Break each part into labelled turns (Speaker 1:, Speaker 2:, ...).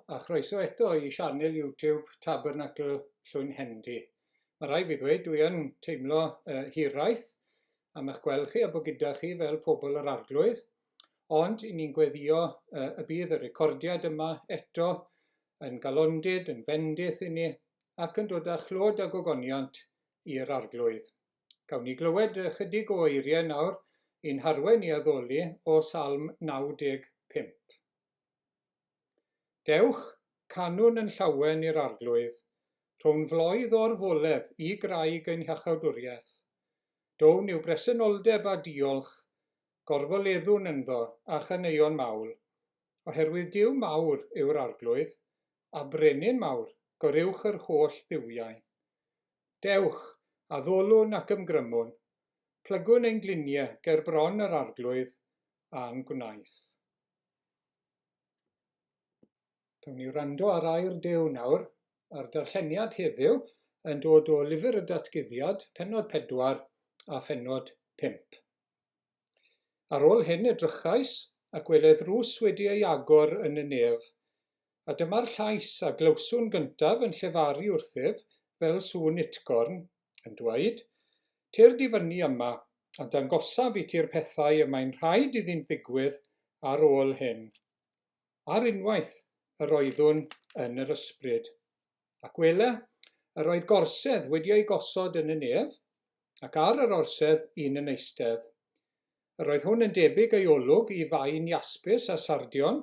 Speaker 1: a chroeso eto i sianel YouTube Tabernacl Llwynhendy. Mae rhaid fi ddweud, dwi yn teimlo uh, hiraeth am eich gweld chi a bod gyda chi fel pobl yr arglwydd, ond i ni'n gweddio uh, y bydd y recordiad yma eto yn galondid, yn fendith i ni, ac yn dod â chlod a gogoniant i'r arglwydd. Gawn ni glywed ychydig o eiriau nawr i'n harwain i addoli o Salm 95. Dewch, canwn yn llawen i'r Arglwydd, rhown floedd o'r foledd i graig ein hiachawdwriaeth. Down i'w bresenoldeb a diolch, gorfoleddwn ynddo a chaneuon mawl, oherwydd Duw mawr yw'r Arglwydd, a Brenin mawr, goruwch yr holl dduwiau. Dewch, addolwn ac ymgrymwn, plygwn ein gliniau ger bron yr Arglwydd a'n gwnaeth. Gawn ni wrando ar air Duw nawr, a'r darlleniad heddiw yn dod o Lyfr y Datguddiad, pennod 4 a phennod 5. Ar ôl hyn edrychais, ac wele ddrws wedi ei agor yn y nef, A dyma'r llais a glywswn gyntaf yn llefaru wrthyf fel sŵn utgorn, yn dweud, Tyrd i fyny yma, a dangosaf i ti'r pethau y mae'n rhaid iddynt ddigwydd ar ôl hyn. Ar unwaith yr oeddwn yn yr ysbryd. Ac wele, yr oedd gorsedd wedi ei gosod yn y nef, ac ar yr orsedd un yn eistedd. Yr oedd hwn yn debyg ei olwg i faen iaspis a sardion,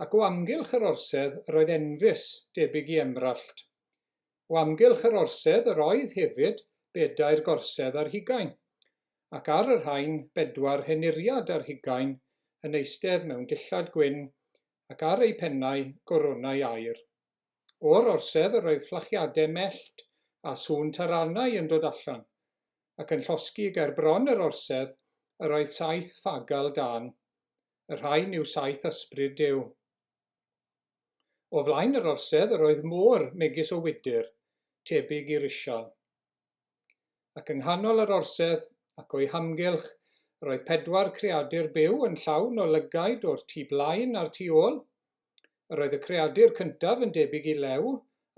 Speaker 1: ac o amgylch yr orsedd yr oedd enfys debyg i emrallt. O amgylch yr orsedd yr oedd hefyd bedair gorsedd ar hugain, ac ar y rhain bedwar henuriad ar hugain yn eistedd mewn dillad gwyn, ac ar eu pennau goronau aur. O'r orsedd yr oedd fflachiadau mellt a sŵn taranau yn dod allan, ac yn llosgi ger bron yr orsedd yr oedd saith ffagal dân, y rhain yw saith ysbryd Duw. O flaen yr orsedd yr oedd môr megis o wydr, tebyg i risial. Ac yng nghanol yr orsedd, ac o'i hamgylch, yr oedd pedwar creadur byw yn llawn o lygaid o'r tu blaen a'r tu ôl. Yr oedd y creadur cyntaf yn debyg i lew,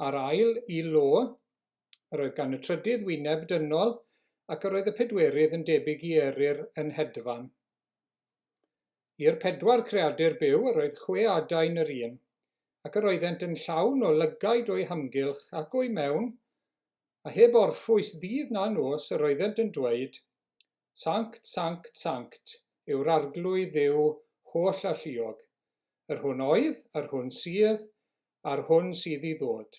Speaker 1: a'r ail i lo. Yr oedd gan y trydydd wyneb dynol, ac yr oedd y pedwerydd yn debyg i eryr yn hedfan. I'r pedwar creadur byw yr oedd chwe adain yr un, ac yr oeddent yn llawn o lygaid o'u hamgylch ac o'u mewn, A heb orffwys ddydd na nos yr oeddent yn dweud, Sanct, sanct, sanct yw'r Arglwydd Dduw holl alluog, yr hwn oedd, yr hwn sydd, a'r hwn sydd i ddod.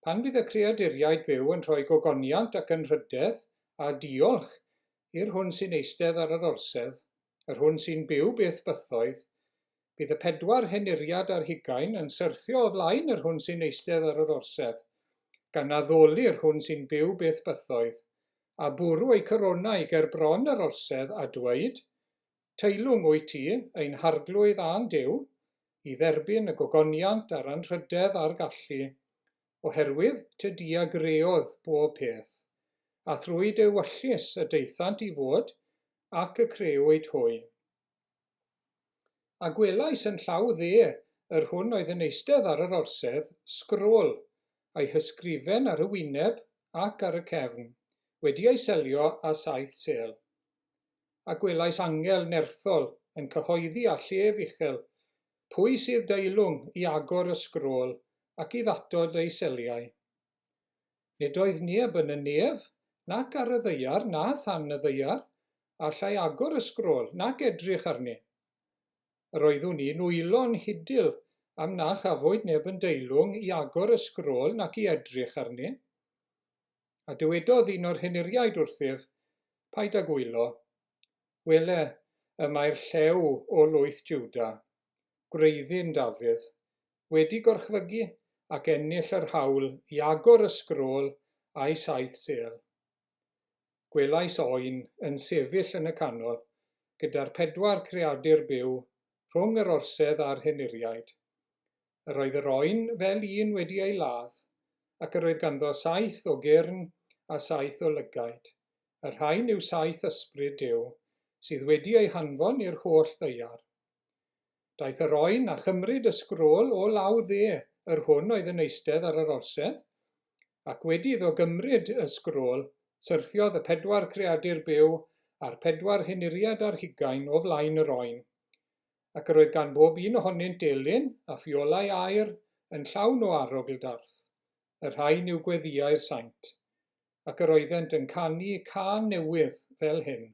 Speaker 1: Pan fydd y creaduriaid byw yn rhoi gogoniant ac anrhydedd a diolch i'r hwn sy'n eistedd ar yr orsedd, yr hwn sy'n byw byth bythoedd, Bydd y pedwar henuriad ar hugain yn syrthio o flaen yr hwn sy'n eistedd ar yr orsedd, gan addoli'r hwn sy'n byw byth bythoedd, a bwrw eu coronau ger bron yr orsedd, a dweud, Teilwng wyt ti, ein Harglwydd a'n Duw, i dderbyn y gogoniant a'r anrhydedd a'r gallu, oherwydd ty di a greodd bob peth, a thrwy dy ewyllys y daethant i fod, ac y crëwyd hwy. A gwelais yn llaw dde yr hwn oedd yn eistedd ar yr orsedd, sgrôl, a'i hysgrifen ar y wyneb ac ar y cefn, wedi ei selio â saith sêl. A gwelais angel nerthol yn cyhoeddi â llef uchel, Pwy sydd deilwng i agor y sgrôl ac i ddatod ei seliau? Nid oedd neb yn y nef, nac ar y ddaear, na than y ddaear, a allai agor y sgrôl, nac edrych arni. Yr oeddwn i'n wylo'n hidl am na chafwyd neb yn deilwng i agor y sgrôl nac i edrych arni. A dywedodd un o'r henuriaid wrthyf, Paid ag wylo. Wele, y mae'r llew o lwyth Jwda, gwreiddyn Dafydd, wedi gorchfygu ac ennill yr hawl i agor y sgrôl a'i saith sêl. Gwelais oen yn sefyll yn y canol, gyda'r pedwar creadur byw rhwng yr orsedd a'r henuriaid. Yr oedd yr oen fel un wedi ei ladd, ac yr oedd ganddo saith o gyrn a saith o lygaid. Y rhain yw saith ysbryd Duw, sydd wedi eu hanfon i'r holl ddaear. Daeth yr oen a chymryd y sgrôl o law dde yr hwn oedd yn eistedd ar yr orsedd, ac wedi iddo gymryd y sgrôl, syrthiodd y pedwar creadur byw a'r pedwar henuriad ar hugain o flaen yr oen. Ac yr oedd gan bob un ohonynt delyn a ffiolau aur yn llawn o arogl darth, y rhain yw gweddïau'r saint. Ac yr oeddent yn canu cân newydd fel hyn,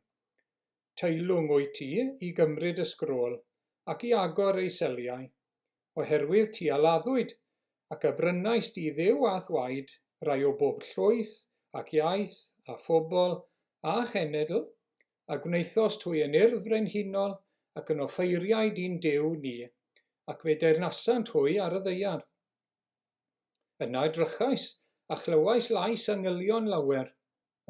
Speaker 1: Teilwng wyt ti i gymryd y sgrôl ac i agor ei seliau, oherwydd ti a laddwyd, ac a brynaist i Dduw a'th waed rai o bob llwyth ac iaith a phobl a chenedl, a gwnaethost hwy yn urdd frenhinol ac yn offeiriaid i'n Duw ni, ac fe deyrnasant hwy ar y ddaear. Yna edrychais, a chlywais lais angylion lawer,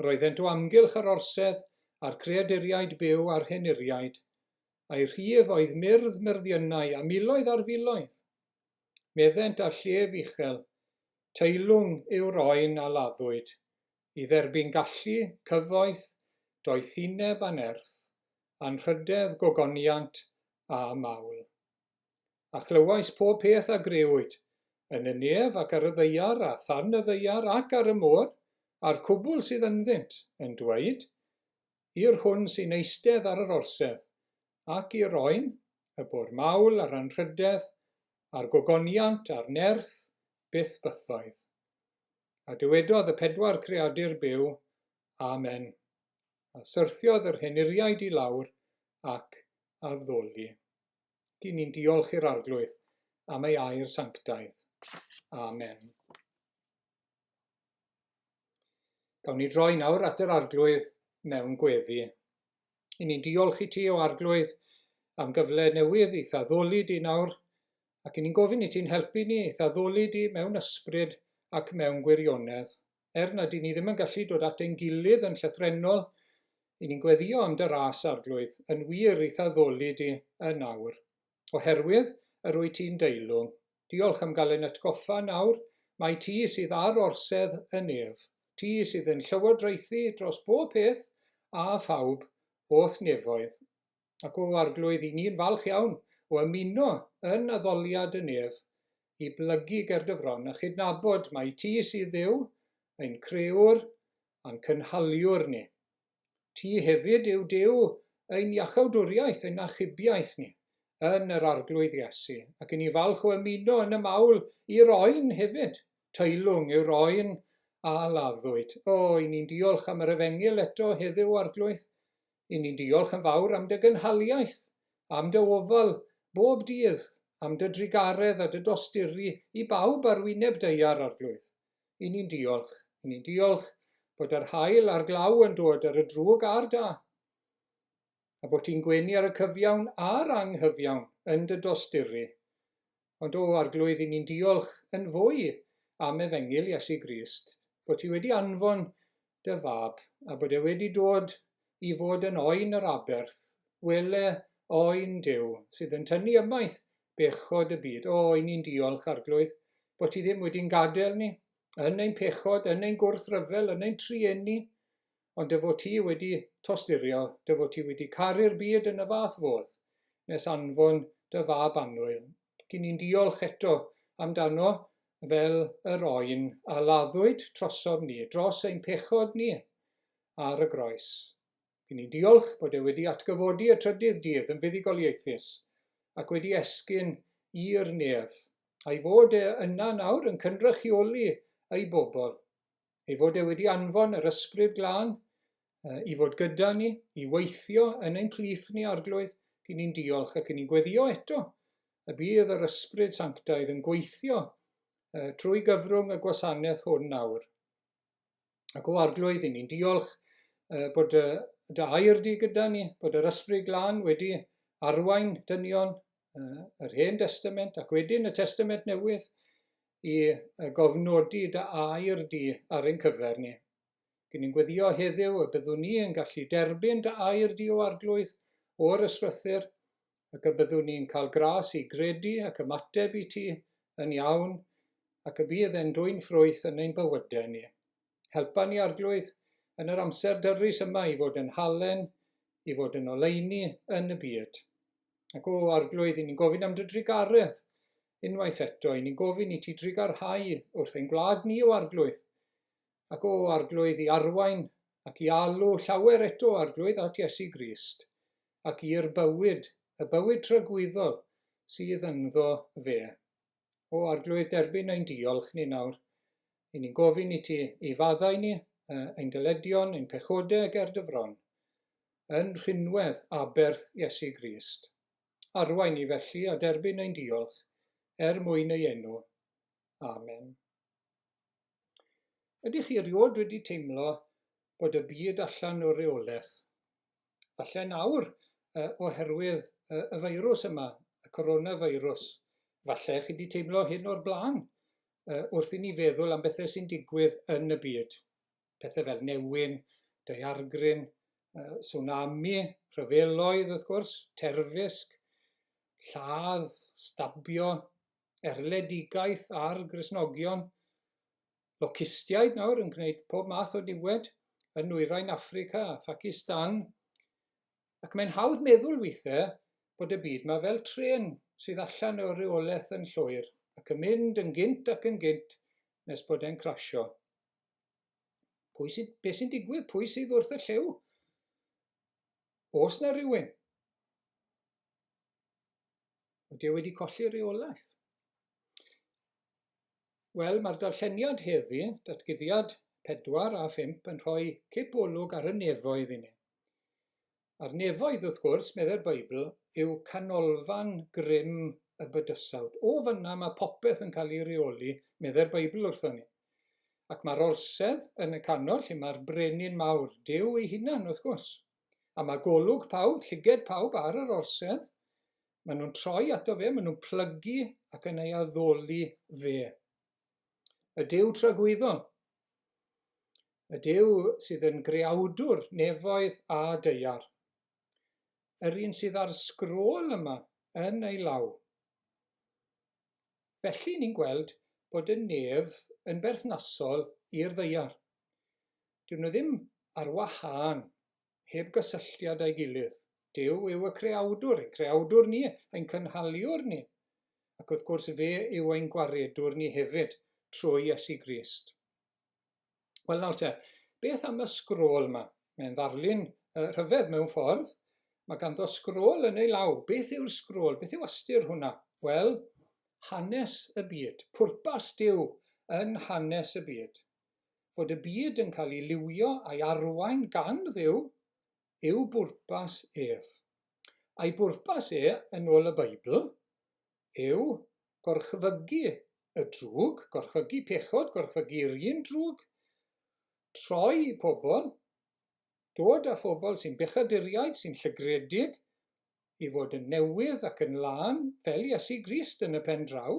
Speaker 1: yr oeddent o amgylch yr orsedd a'r creaduriaid byw a'r henuriaid, a'u rhif oedd myrdd myrddiynau a miloedd ar filoedd. Meddent â llef uchel, Teilwng yw'r oen a laddwyd, i dderbyn gallu, cyfoeth, doethineb a nerth, anrhydedd, gogoniant a mawl. A chlywais pob peth a grëwyd, yn y nef ac ar y ddaear a than y ddaear ac ar y môr, a'r cwbl sydd ynddynt, yn dweud, I'r hwn sy'n eistedd ar yr orsedd, ac i'r oen, y bo'r mawl a'r anrhydedd, a'r gogoniant a'r nerth, byth bythoedd. A dywedodd y pedwar creadur byw, Amen. A syrthiodd yr henuriaid i lawr ac addoli. Dyn ni'n diolch i'r Arglwydd am ei air sanctaidd. Amen. Gawn ni droi nawr at yr Arglwydd mewn gweddi. I ni'n diolch i ti, o Arglwydd, am gyfle newydd i'th addoli di nawr, ac i ni'n gofyn i ti'n helpu ni i'th addoli di mewn ysbryd ac mewn gwirionedd. Er nad y'n ni ddim yn gallu dod at ein gilydd yn llythrennol, y'n ni'n gweddïo am dy ras, Arglwydd, yn wir i'th addoli di yn awr. Oherwydd yr wyt ti'n deilwng. Diolch am gael ein atgoffa nawr mai ti sydd ar orsedd y nef, ti sydd yn llywodraethu dros bob peth a phawb o'th nefoedd. Ac o Arglwydd, i ni'n falch iawn o ymuno yn addoliad y nef i blygu ger dy fron a chydnabod mai ti sydd Dduw, ein crëwr a'n cynhaliwr ni. Ti hefyd yw Duw ein iachawdwriaeth, ein achubiaeth ni, yn yr Arglwydd Iesu. Ac i ni falch o ymuno yn y mawl i'r oen hefyd. Teilwng yw'r oen a laddwyd. O, i ni'n diolch am yr efengyl eto heddiw, Arglwydd. I ni'n diolch yn fawr am dy gynhaliaeth, am dy ofal bob dydd, am dy drugaredd a dy dosturi i bawb ar wyneb daear, Arglwydd. I ni'n diolch. I ni'n diolch bod yr haul a'r glaw yn dod ar y drwg a'r da, a bod ti'n gwenu ar y cyfiawn a'r anghyfiawn yn dy dosturi. Ond o, Arglwydd, i ni'n diolch yn fwy am efengyl Iesu Grist, bod ti wedi anfon dy fab, a bod e wedi dod i fod yn oen yr aberth, wele oen Duw, sydd yn tynnu ymaith bechod y byd. O, i ni'n diolch, Arglwydd, bod ti ddim wedi'n gadael ni, yn ein pechod, yn ein gwrthryfel, yn ein trueni, ond dy fod ti wedi tosturio, dy fod ti wedi caru'r byd yn y fath fodd, nes anfon dy fab annwyl. Gyn ni'n diolch eto amdano fel yr oen a laddwyd trosom ni, dros ein pechod ni ar y groes. Gyn ni'n diolch bod e wedi atgyfodi y trydydd dydd yn fuddugoliaethus ac wedi esgyn i'r nef, a'i fod e yna nawr yn cynrychioli ei bobl. Ei fod e wedi anfon yr Ysbryd Glân i fod gyda ni, i weithio yn ein plith ni, Arglwydd, gyn ni'n diolch ac yn ni'n gweddio eto y bydd yr Ysbryd Sanctaidd yn gweithio trwy gyfrwng y gwasanaeth hwn nawr. Ac o Arglwydd, i ni'n diolch bod dy, dy air di gyda ni, bod yr Ysbryd Glân wedi arwain dynion yr Hen Destament ac wedyn y Testament Newydd i gofnodi dy air di ar ein cyfer ni. Gyn ni'n gweddio heddiw y byddwn ni yn gallu derbyn dy air di o Arglwydd o'r ysgrythur ac y byddwn ni'n cael gras i gredu ac ymateb i ti yn iawn ac y bydd e'n dwyn ffrwyth yn ein bywydau ni. Helpa ni Arglwydd yn yr amser dyrys yma i fod yn halen, i fod yn oleuni yn y byd. Ac o Arglwydd, i ni'n gofyn am dy drugaredd unwaith eto, i ni'n gofyn i ti drugarhau wrth ein gwlad ni o Arglwydd. Ac o Arglwydd, i arwain ac i alw llawer eto o Arglwydd at Iesu Grist, ac i'r bywyd, y bywyd tragwyddol sydd ynddo fe. O Arglwydd, derbyn ein diolch ni nawr. I ni'n gofyn i ti i faddau ni, ein dyledion, ein pechodau ger dy fron, yn rhinwedd aberth Iesu Grist. Arwain ni felly a derbyn ein diolch, er mwyn ei enw. Amen. Ydych chi erioed wedi teimlo bod y byd allan o reolaeth? Falle nawr, oherwydd y feirws yma, y coronavirus. Falle chi wedi teimlo hyn o'r blaen, wrth i ni feddwl am bethau sy'n digwydd yn y byd. Pethau fel newyn, daeargryn, tsunami, rhyfeloedd wrth gwrs, terfysg, lladd, stabio, erledigaeth ar Gristnogion, locustiaid nawr yn gwneud pob math o niwed yn Nwyrain Affrica a Phacistan. Ac mae'n hawdd meddwl weithiau bod y byd yma fel trên sydd allan o reolaeth yn llwyr ac yn mynd yn gynt ac yn gynt nes bod e'n crasio. Pwy sy'n, beth sy'n digwydd? Pwy sydd wrth y llew? Oes na rhywun? Ydy e wedi colli reolaeth? Wel, mae'r darlleniad heddi, datguddiad 4 a 5, yn rhoi cip olwg ar y nefoedd i ni. A'r nefoedd, wrth gwrs, meddai'r Beibl, yw canolfan grym y bydysawd. O fyna mae popeth yn cael ei reoli, meddai'r Beibl wrthon ni. Ac mae'r orsedd yn y canol lle mae'r brenin mawr, Duw ei hunan, wrth gwrs. A mae golwg pawb, llyged pawb ar yr orsedd. Maen nhw'n troi ato fe, maen nhw'n plygu ac yn ei addoli fe. Y Duw tragwyddol. Y Duw sydd yn greawdwr nefoedd a daear. Yr un sydd â'r sgrôl yma yn ei law. Felly ni'n gweld bod y nef yn berthnasol i'r ddaear. Dyn nhw ddim ar wahân, heb gysylltiad â'i gilydd. Duw yw y creawdwr, ein creawdwr ni, ein cynhaliwr ni. Ac wrth gwrs fe yw ein gwaredwr ni hefyd, trwy Iesu Grist. Wel nawr te, beth am y sgrôl yma? Mae'n ddarlun rhyfedd mewn ffordd. Mae ganddo sgrôl yn ei law. Beth yw'r sgrôl? Beth yw ystyr hwnna? Wel, hanes y byd. Pwrpas Duw yn hanes y byd. Fod y byd yn cael ei liwio a'i arwain gan Dduw yw bwrpas ef. A'i bwrpas e, yn ôl y Beibl, yw gorchfygu y drwg, gorchfygu pechod, gorchfygu'r un drwg, troi pobl, dod â phobl sy'n bechaduriaid, sy'n llygredig, i fod yn newydd ac yn lân, fel Iesu Grist yn y pen draw,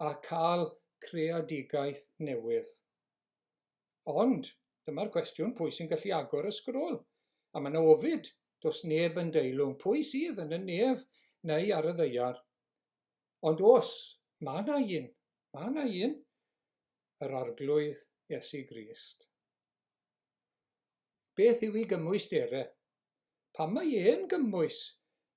Speaker 1: a cael creadigaeth newydd. Ond, dyma'r cwestiwn, pwy sy'n gallu agor y sgrôl? A mae yna ofid, does neb yn deilwng. Pwy sydd yn y nef neu ar y ddaear? Ond os, mae yna un, mae yna un, yr Arglwydd Iesu Grist. Beth yw ei gymwysterau? Pam mae e'n gymwys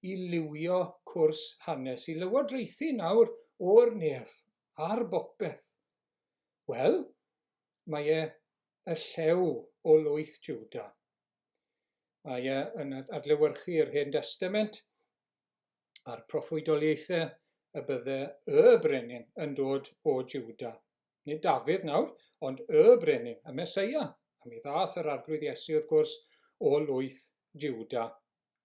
Speaker 1: i liwio cwrs hanes, i lywodraethu nawr o'r nef, ar bopeth? Wel, mae e y llew o lwyth Jwda. Mae e yn adlewyrchu'r Hen Destament a'r proffwydoliaethau y bydde y brenin yn dod o Jwda. Nid Dafydd nawr, ond y brenin, y Meseia. A mi ddaeth yr Arglwydd Iesu, wrth gwrs, o lwyth Jwda.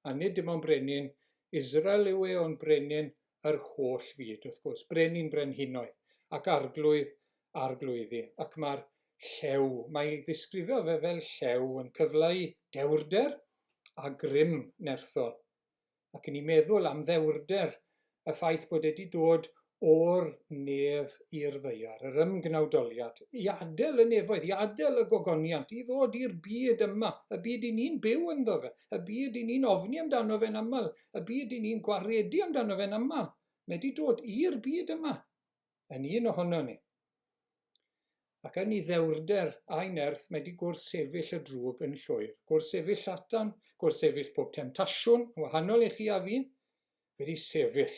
Speaker 1: A nid dim ond brenin Israel yw e, ond brenin yr holl fyd, wrth gwrs, brenin brenhinoedd ac arglwydd arglwyddi. Ac mae'r llew, mae ei ddisgrifio fe fel llew yn cyfleu dewrder a grym nerthol. Ac yn ei meddwl am ddewrder y ffaith bod e wedi dod o'r nef i'r ddaear, yr ymgnawdoliad, i adael y nefoedd, i adael y gogoniant, i ddod i'r byd yma, y byd i ni'n byw ynddo fe, y byd i ni'n ofni amdano fe'n aml, y byd i ni'n gwaredu amdano fe'n aml. Mae wedi dod i'r byd yma, yn un ohono ni. Ac yn ei ddewrder a'i nerth mae wedi gwrthsefyll y drwg yn llwyr. Gwrthsefyll Satan, gwrthsefyll pob temtasiwn, yn wahanol i chi a fi. Wedi sefyll.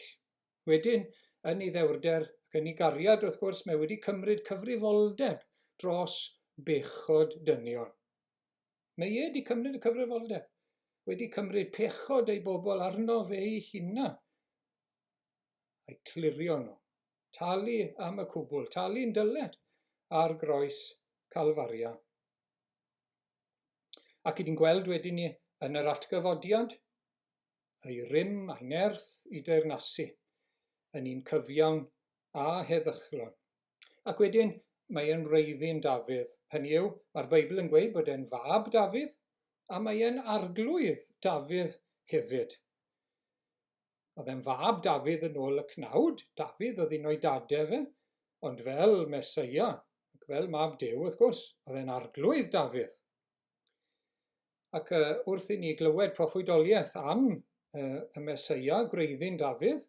Speaker 1: Wedyn, yn ei ddewrder ac yn ei gariad, wrth gwrs, mae wedi cymryd cyfrifoldeb dros bechod dynion. Mae e wedi cymryd y cyfrifoldeb, wedi cymryd pechod ei bobl arno fe ei hunan, a'i clirio nhw. Talu am y cwbl, talu'n dyled ar groes Calfaria. Ac i ni'n gweld wedyn ni yn yr atgyfodiad, ei rym a'i nerth i deyrnasu, yn un cyfiawn a heddychlon. Ac wedyn mae e'n wreiddyn Dafydd, hynny yw, mae'r Beibl yn gweud bod e'n fab Dafydd, a mae e'n arglwydd Dafydd hefyd. Oedd e'n fab Dafydd yn ôl y cnawd, Dafydd oedd un o'i dadau fe, ond fel Meseia, ac fel mab Duw, wrth gwrs, oedd e'n arglwydd Dafydd. Ac uh, wrth i ni glywed proffwydoliaeth am uh, y Meseia, gwreiddyn Dafydd,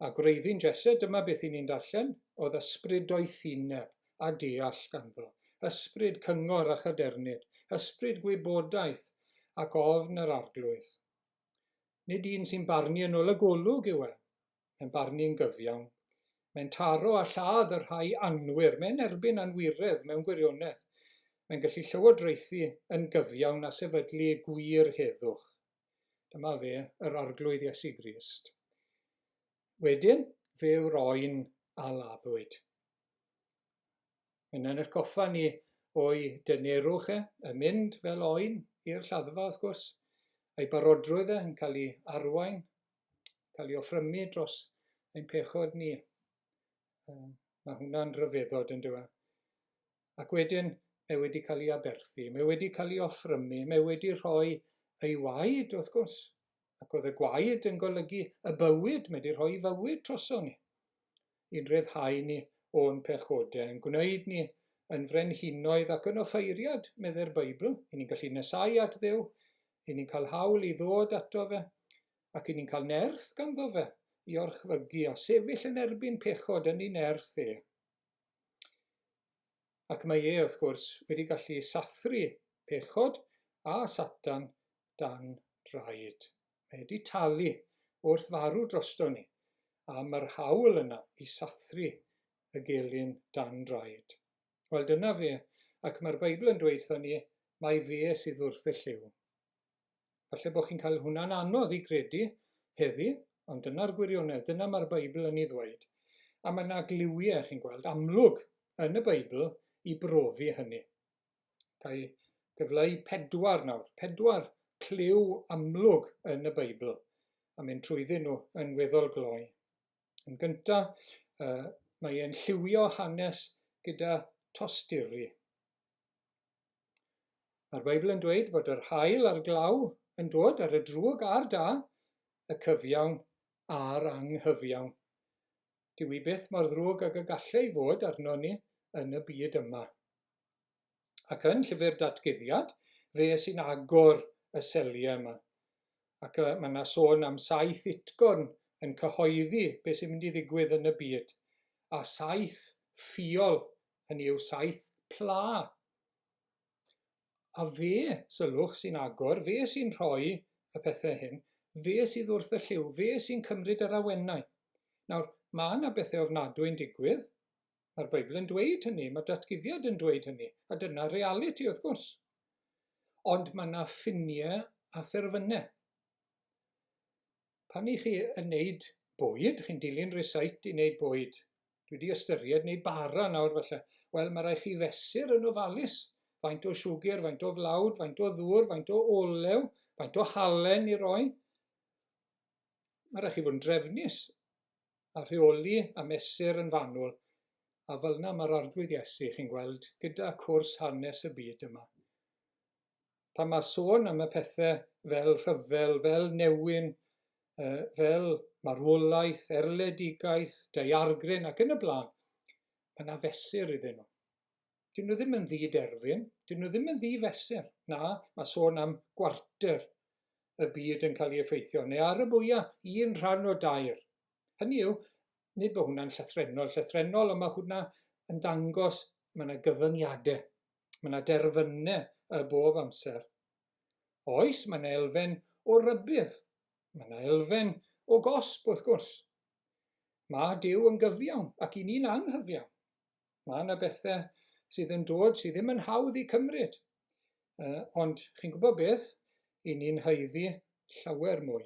Speaker 1: a gwreiddyn Jesse, dyma beth i ni'n darllen, oedd ysbryd doethineb a deall ganddo, ysbryd cyngor a chadernid, ysbryd gwybodaeth ac ofn yr arglwydd. Nid un sy'n barnu yn ôl y golwg yw e. Mae'n barnu'n gyfiawn. Mae'n taro a lladd y rhai anwir. Mae'n erbyn anwiredd mewn gwirionedd. Mae'n gallu llywodraethu yn gyfiawn a sefydlu gwir heddwch. Dyma fe, yr Arglwydd Iesu Grist. Wedyn, fe yw'r oen a laddwyd. Mae'n ein atgoffa ni o'i dynerwch e, yn mynd fel oen i'r lladdfa, wrth gwrs, a'i barodrwydd e yn cael ei arwain, cael ei offrymu dros ein pechod ni. Mae hwnna'n rhyfeddod yn dyw e. Ac wedyn, mae wedi cael ei aberthu, mae wedi cael ei offrymu, mae wedi rhoi ei waed, wrth gwrs. Ac oedd y gwaed yn golygu y bywyd, mae wedi rhoi fywyd troson ni. i'n rhyddhau ni o'n pechodau, yn gwneud ni yn frenhinoedd ac yn offeiriad, meddai'r Beibl. I ni'n gallu nesau at Dduw, i ni'n cael hawl i ddod ato fe, ac i ni'n cael nerth ganddo fe i orchfygu a sefyll yn erbyn pechod yn ei nerth e. Ac mae e, wrth gwrs, wedi gallu sathru pechod a Satan dan draed. Mae wedi talu wrth farw drosto ni am yr hawl yna i sathru y gelyn dan draed. Wel, dyna fe, ac mae'r Beibl yn dweud wrthon ni mai fe sydd wrth y llyw. Falle bod chi'n cael hwnna'n anodd i gredu heddi, ond dyna'r gwirionedd, dyna mae'r Beibl yn ei ddweud. A mae yna gliwiau, chi'n gweld, amlwg yn y Beibl i brofi hynny. Ga i gyfleu pedwar nawr, pedwar cliw amlwg yn y Beibl, a mynd trwyddyn nhw yn weddol gloi. Yn gyntaf, uh, mae e'n lliwio hanes gyda tosturi. Mae'r Beibl yn dweud bod yr haul a'r glaw yn dod ar y drwg a'r da, y cyfiawn a'r anghyfiawn. Dyw i byth mor ddrwg ag y gallai fod arno ni yn y byd yma. Ac yn llyfr Datguddiad, fe sy'n agor y seliau yma. Ac mae yna sôn am saith utgorn yn cyhoeddi beth sy'n mynd i ddigwydd yn y byd, a saith ffiol, hynny yw saith pla. A fe, sylwch, sy'n agor, fe sy'n rhoi y pethau hyn, fe sydd wrth y llyw, fe sy'n cymryd yr awenau. Nawr, mae yna bethau ofnadwy'n digwydd. Mae'r Beibl yn dweud hynny, mae datguddiad yn dweud hynny, a dyna realiti wrth gwrs. Ond mae yna ffiniau a therfynau. Pan i chi yn neud bwyd, chi'n dilyn rysait i wneud bwyd. Dwi wedi ystyried wneud bara nawr falle. Wel, mae rhaid chi fesur yn ofalus. Faint o siwgr, faint o flawd, faint o ddŵr, faint o olew, faint o halen i roi. Mae rhaid chi fod yn drefnus a rheoli a mesur yn fanwl. A fel yna mae'r Arglwydd Iesu, chi'n gweld, gyda cwrs hanes y byd yma. Pan mae sôn am y pethau fel rhyfel, fel newyn, fel marwolaeth, erledigaeth, daeargryn ac yn y blaen, mae yna fesur iddyn nhw. Dyn nhw ddim yn ddi-derfyn, dyn nhw ddim yn ddi-fesur. Na, mae sôn am gwarter y byd yn cael ei effeithio, neu ar y mwyaf, un rhan o dair. Hynny yw, nid bod hwnna'n llythrennol, llythrennol, ond mae hwnna yn dangos mae yna gyfyngiadau. Mae yna derfynau y bob amser. Oes, mae yna elfen o rybudd. Mae yna elfen O gosb, wrth gwrs. Mae Duw yn gyfiawn ac i ni'n anghyfiawn. Mae yna bethau sydd yn dod sydd ddim yn hawdd i cymryd. Ond chi'n gwybod beth? I ni'n haeddu llawer mwy.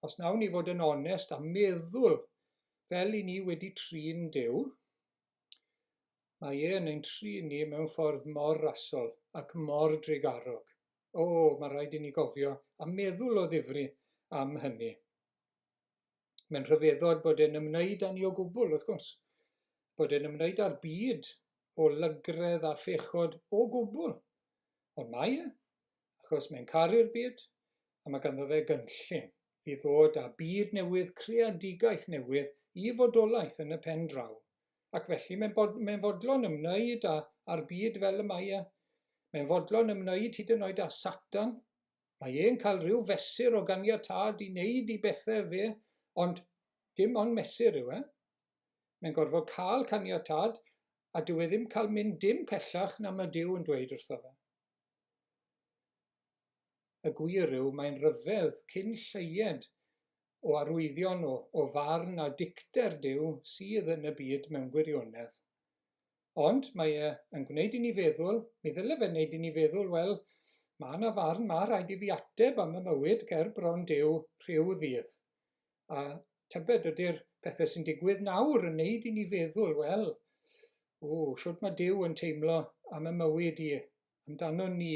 Speaker 1: Os nawn ni fod yn onest a meddwl fel i ni wedi trin Duw, mae e yn ein trin ni mewn ffordd mor rasol ac mor drugarog. O, mae rhaid i ni gofio a meddwl o ddifri am hynny. Mae'n rhyfeddod bod e'n ymwneud â ni o gwbl, wrth gwrs. Bod e'n ymwneud â'r byd o lygredd a phechod o gwbl. Ond mae e, achos mae'n caru'r byd, a mae ganddo fe gynllun i ddod â byd newydd, creadigaeth newydd i fodolaeth yn y pen draw. Ac felly mae'n bod, mae'n fodlon ymwneud â, â'r byd fel y mae e. Mae'n fodlon ymwneud hyd yn oed â Satan. Mae e'n cael rhyw fesur o ganiatâd i wneud i bethau fe, ond dim ond mesur yw e. Mae'n gorfod cael caniatâd, a dyw e ddim cael mynd dim pellach na mae Duw yn dweud wrtho fe. Y gwir yw, mae'n rhyfedd cyn lleied o arwyddion o, o farn a dicter Duw sydd yn y byd mewn gwirionedd. Ond mae e yn gwneud i ni feddwl, mi ddyle fe wneud i ni feddwl, wel, mae yna farn, mae rhaid i fi ateb am y mywyd ger bron Duw rhyw ddydd. A tybed ydy'r pethau sy'n digwydd nawr yn wneud i ni feddwl, wel, o, shwt mae Duw yn teimlo am y mywyd i, amdano ni,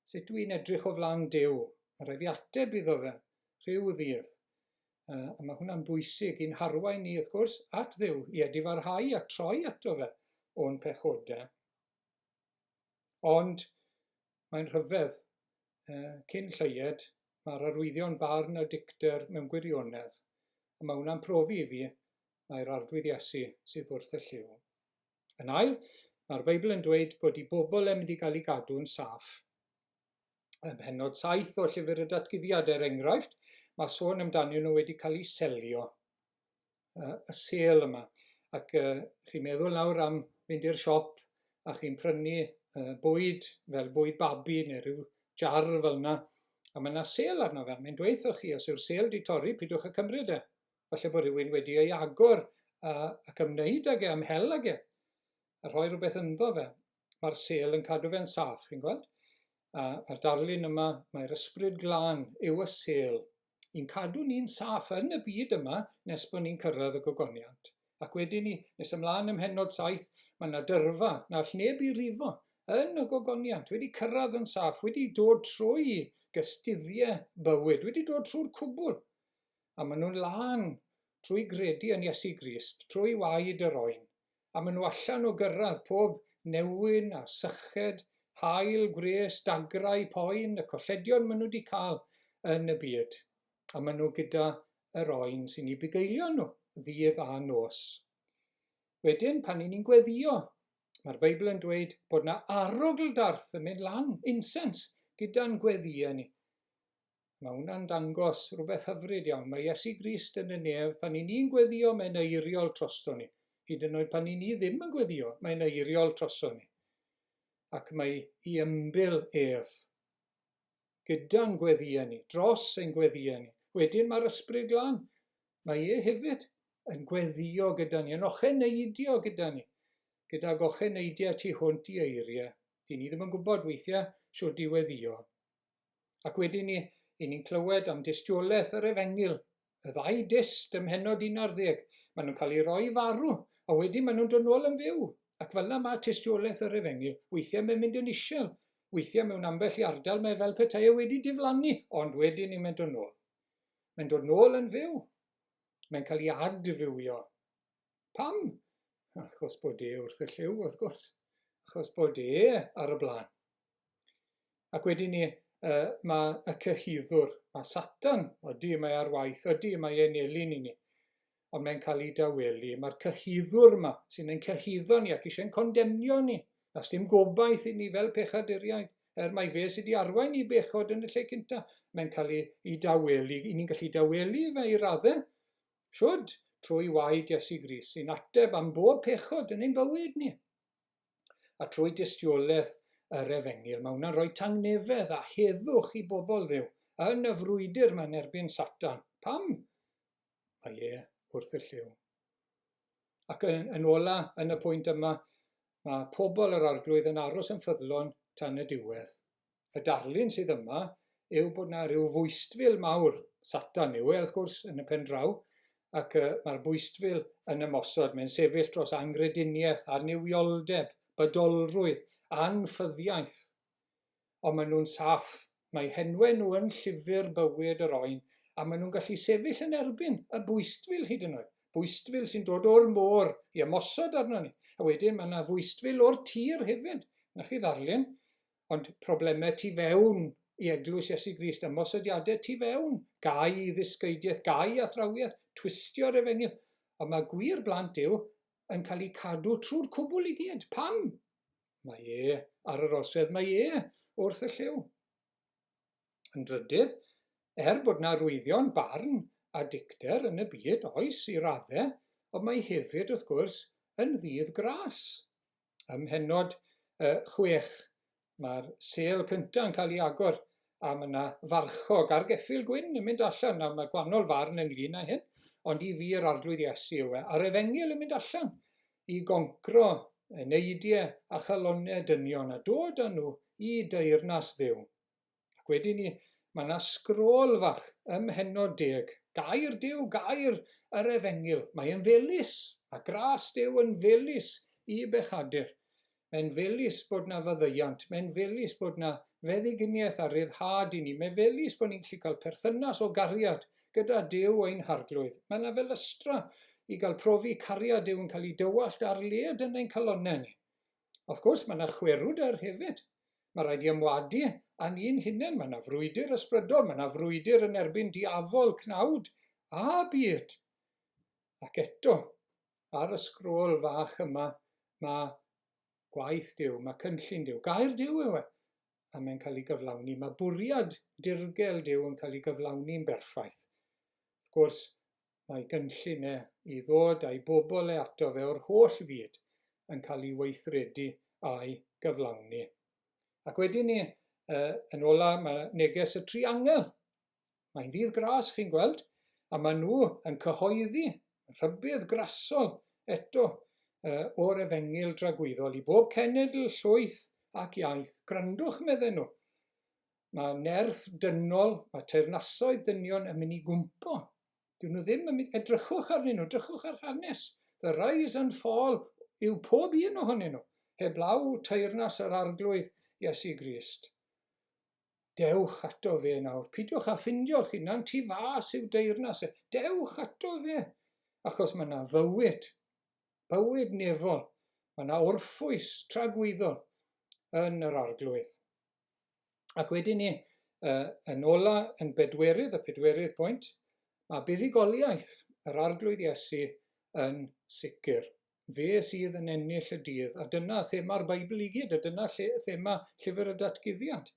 Speaker 1: sut dwi'n edrych o flaen Duw? Mae rhaid fi ateb iddo fe rhyw ddydd. A mae hwnna'n bwysig i'n harwain ni, wrth gwrs, at Dduw, i edifarhau a troi ato fe o'n pechodau. Ond mae'n rhyfedd, cyn lleied, mae'r arwyddion barn a dicter mewn gwirionedd, a mae hwnna'n profi i fi mai'r Arglwydd Iesu sydd wrth y llyw. Yn ail, mae'r Beibl yn dweud bod i bobl yn mynd i gael ei gadw'n saff. Ym mhennod 7 o Llyfr y Datguddiad, er enghraifft, mae sôn amdanyn nhw wedi cael eu selio. Y sêl yma. Ac chi'n meddwl nawr am fynd i'r siop a chi'n prynu bwyd fel bwyd babi neu rhyw jar fel yna, a mae yna sêl arno fe. Mae'n dweud wrthoch chi, os yw'r sêl di torri, pidwch â cymryd e. Falle bod rhywun wedi ei agor a, ac ymwneud ag e, ymhel ag e, a rhoi rhywbeth ynddo fe. Mae'r sêl yn cadw fe'n saff, chi'n gweld? A, a'r darlun yma, mae'r ysbryd glân yw y sêl i'n cadw ni'n saff yn y byd yma nes bod ni'n cyrraedd y gogoniant. Ac wedyn ni, nes ymlaen ym mhennod 7, mae yna dyrfa na all neb i rifo yn y gogoniant, wedi cyrraedd yn saff, wedi dod trwy gystuddiau bywyd, wedi dod trwy'r cwbl. A maen nhw'n lân trwy gredu yn Iesu Grist, trwy waed yr oen. A maen nhw allan o gyrraedd pob newyn a syched, haul, gwres, dagrau, poen, y colledion maen nhw wedi cael yn y byd. A maen nhw gyda yr oen sy'n eu bugeilio nhw, ddydd a nos. Wedyn, pan ni'n gweddïo, mae'r Beibl yn dweud bod na arogl darth yn mynd lan, incense, gyda'n gweddïau ni. Mae hwnna'n dangos rhywbeth hyfryd iawn. Mae Iesu Grist yn y nef, pan i ni'n gweddio, mae'n eiriol trosto ni. Hyd yn oed pan i ni ddim yn gweddio, mae'n eiriol trosto ni. Ac mae i ymbil ef gyda'n gweddïau ni, dros ein gweddïau ni. Wedyn mae'r Ysbryd Glân, mae e hefyd yn gweddio gyda ni, yn ocheneidio gyda ni, gydag ocheneidiau tu hwnt i eiriau. Dyn ni ddim yn gwybod weithiau shwt i weddio. Ac wedyn ni, i ni'n clywed am dystiolaeth yr efengyl, y ddau dyst ym mhennod 11, maen nhw'n cael eu rhoi farw, a wedyn maen nhw'n dod nôl yn fyw. Ac fel yna mae tystiolaeth yr efengyl. Weithiau mae'n mynd yn isel, weithiau mewn ambell i ardal mae fel petai e wedi diflannu, ond wedyn ni mae'n dod nôl. Mae'n dod nôl yn fyw. Mae'n cael ei adfywio. Pam? Achos bod e wrth y llyw, wrth gwrs. Achos bod e ar y blaen. Ac wedyn ni, uh, mae y cyhuddwr, mae Satan, ydy mae ar waith, ydy mae e'n elyn i ni, ond mae'n cael ei dawelu. Mae'r cyhuddwr yma sy'n ein cyhuddo ni ac eisiau'n condemnio ni. Does dim gobaith i ni fel pechaduriaid, er mai fe sydd wedi arwain i bechod yn y lle cynta. Mae'n cael ei, ei dawelu, i ni'n gallu dawelu fe i raddau. Shwd? Trwy waed Iesu Grist sy'n ateb am bob pechod yn ein bywyd ni. a trwy dystiolaeth yr Efengyl. Mae hwnna'n rhoi tangnefedd a heddwch i bobl Dduw yn y frwydr yma yn erbyn Satan. Pam? Mae e wrth y llyw. Ac yn, yn ola, yn y pwynt yma, mae pobl yr arglwydd yn aros yn ffyddlon tan y diwedd. Y darlun sydd yma yw bod yna rhyw fwystfil mawr, Satan yw e wrth gwrs yn y pen draw, ac uh, mae'r bwystfil yn ymosod, mae'n sefyll dros angrediniaeth, annuwioldeb, bydolrwydd, anffyddiaeth. Ond maen nhw'n saff, mae henwe nhw yn llyfr bywyd yr oen, a maen nhw'n gallu sefyll yn erbyn y bwystfil hyd yn oed. Bwystfil sy'n dod o'r môr i ymosod arno ni. A wedyn mae yna fwystfil o'r tir hefyd. Na chi ddarlun. Ond problemau tu fewn i Eglwys Iesu Grist, ymosodiadau tu fewn, gau i ddysgeidiaeth, gau i athrawiaeth, twistio'r efengyl. Ond mae gwir blant Duw yn cael eu cadw trwy'r cwbl i gyd. Pam? Mae e ar yr orsedd, mae e wrth y llyw. Yn drydydd, er bod na arwyddion barn a dicter yn y byd, oes, i raddau, ond mae hefyd, wrth gwrs, yn ddydd gras. Ym mhennod 6, mae'r sêl cyntaf yn cael ei agor a mae yna farchog ar geffyl gwyn yn mynd allan. Nawr, mae gwahanol farn ynglyn â hyn, ond i fi yr Arglwydd Iesu yw e, a'r efengyl yn mynd allan i goncro eneidiau a chalonnau dynion a dod â nhw i deyrnas Dduw. Ac wedyn ni, mae yna sgrôl fach ym mhennod deg. Gair Duw, gair yr efengyl. Mae e'n felys, a gras Duw yn felys i bechadur. Mae'n felys bod na faddeuant, mae'n felys bod na feddyginiaeth a ryddhad i ni, mae'n felys bod ni'n gallu cael perthynas o gariad gyda Duw ein Harglwydd. Mae yna felystra i gael profi cariad Duw yn cael ei dywallt ar led yn ein calonnau ni. Wrth gwrs, mae yna chwerwder hefyd. Mae rhaid i ymwadu â ni'n hunain. Mae yna frwydr ysbrydol, mae yna frwydr yn erbyn diafol, cnawd a byd. Ac eto, ar y sgrôl fach yma, mae gwaith Duw, mae cynllun Duw. Gair Duw yw e, a mae'n cael ei gyflawni. Mae bwriad dirgel Duw yn cael ei gyflawni'n berffaith. Wrth gwrs, Mae gynllun e i ddod a'i bobl e ato fe o'r holl fyd yn cael ei weithredu a'i gyflawni. Ac wedyn ni, yn ola, mae neges y triangel. Mae'n ddydd gras, chi'n gweld, a maen nhw yn cyhoeddi rhybudd grasol eto o'r efengyl dragwyddol i bob cenedl, llwyth ac iaith. Gwrandwch, medden nhw. Mae nerth dynol, mae teyrnasoedd dynion yn mynd i gwmpo. Dyn nhw ddim yn mynd... Edrychwch arnyn nhw, edrychwch ar hanes. The rise and fall yw pob un ohonyn nhw, heblaw teyrnas yr Arglwydd Iesu Grist. Dewch ato fe nawr. Peidiwch â ffindio'ch hunan tu fas i'w deyrnas e. Dewch ato fe, achos mae yna fywyd, bywyd nefol, mae yna orffwys tragwyddol yn yr Arglwydd. Ac wedyn ni, uh, yn ola, yn bedwerydd, y pedwerydd pwynt, mae buddugoliaeth yr Arglwydd Iesu yn sicr. Fe sydd yn ennill y dydd, a dyna thema'r Beibl i gyd, a dyna lle, thema llyfr y datguddiad.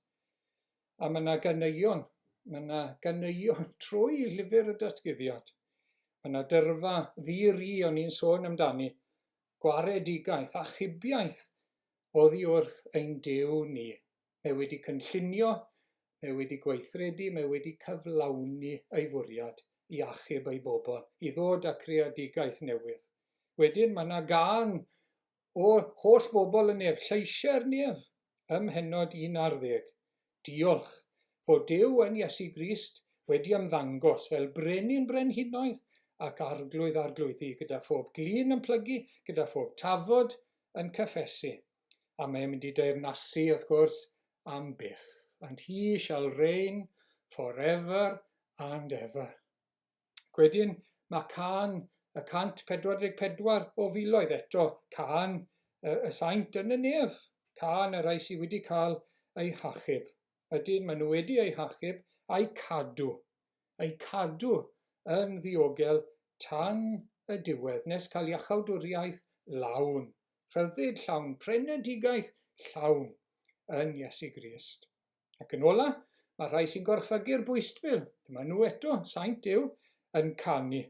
Speaker 1: A mae yna ganeuon, mae yna ganeuon trwy lyfr y datguddiad. Mae yna dyrfa ddi-ri o'n i'n sôn amdani, gwaredigaeth, achubiaeth oddi wrth ein Duw ni. Mae wedi cynllunio, mae wedi gweithredu, mae wedi cyflawni ei fwriad i achub ei bobl, i ddod â creadigaeth newydd. Wedyn mae yna gân o holl bobl y nef, lleisiau'r nef, ym mhennod 11. Diolch fod Duw yn Iesu Grist wedi ymddangos fel brenin brenhinoedd ac arglwydd arglwyddi, gyda phob glin yn plygu, gyda phob tafod yn cyffesu. A mae'n mynd i deyrnasu, wrth gwrs, am byth. And he shall reign forever and ever. Gwedyn, mae cân y 144 o filoedd eto, cân y, y saint yn y nef, cân y rhai sydd wedi cael eu hachub. Ydyn, maen nhw wedi eu hachub a'u cadw, eu cadw yn ddiogel tan y diwedd, nes cael iachawdwriaeth lawn, rhyddid llawn, prynedigaeth llawn yn Iesu Grist. Ac yn ola, mae rhai sy'n gorchfygu'r bwystfil, dyma nhw eto, saint Duw, yn canu.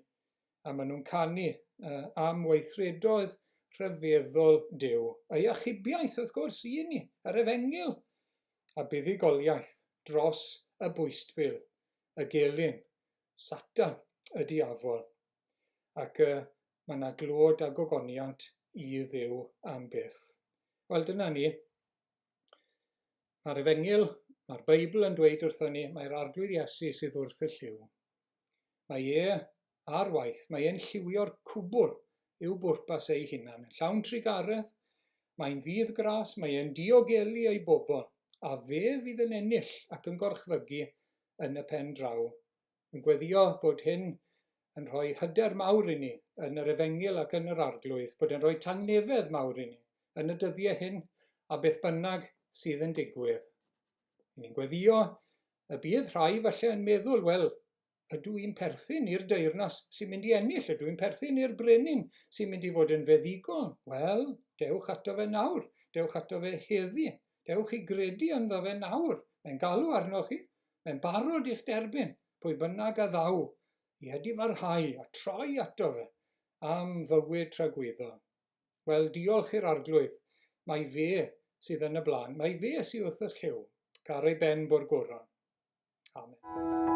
Speaker 1: A maen nhw'n canu uh, am weithredoedd rhyfeddol Duw. Ei achubiaeth, wrth gwrs, i ni, yr efengyl, a buddugoliaeth dros y bwystfil, y gelyn. Satan, y diafol. Ac uh, mae yna glod a gogoniant i Dduw am byth. Wel, dyna ni. Mae'r Efengyl, mae'r Beibl yn dweud wrthon ni, mae'r Arglwydd Iesu sydd wrth y llyw. Mae e ar waith, mae e'n lliwio'r cwbl i'w bwrpas ei hunan. Yn llawn trugaredd, mae'n ddydd gras, mae e'n diogelu ei bobl, a fe fydd yn ennill ac yn gorchfygu yn y pen draw. Yn gweddio bod hyn yn rhoi hyder mawr i ni yn yr Efengyl ac yn yr Arglwydd, bod e'n rhoi tangnefedd mawr i ni yn y dyddiau hyn a beth bynnag sydd yn digwydd. Ni'n gweddio y bydd rhai falle yn meddwl, wel, ydw i'n perthyn i'r deyrnas sy'n mynd i ennill? Ydw i'n perthyn i'r brenin sy'n mynd i fod yn feddygol? Wel, dewch ato fe nawr, dewch ato fe heddi, dewch i gredu ynddo fe nawr. Mae'n galw arnoch chi, mae'n barod i'ch derbyn, pwy bynnag a ddaw i edifarhau a troi ato fe am fywyd tragwyddol. Wel, diolch i'r Arglwydd, mai fe sydd yn y blaen, mai fe sydd wrth y llyw, ac ar ei ben bo'r goron. Amen.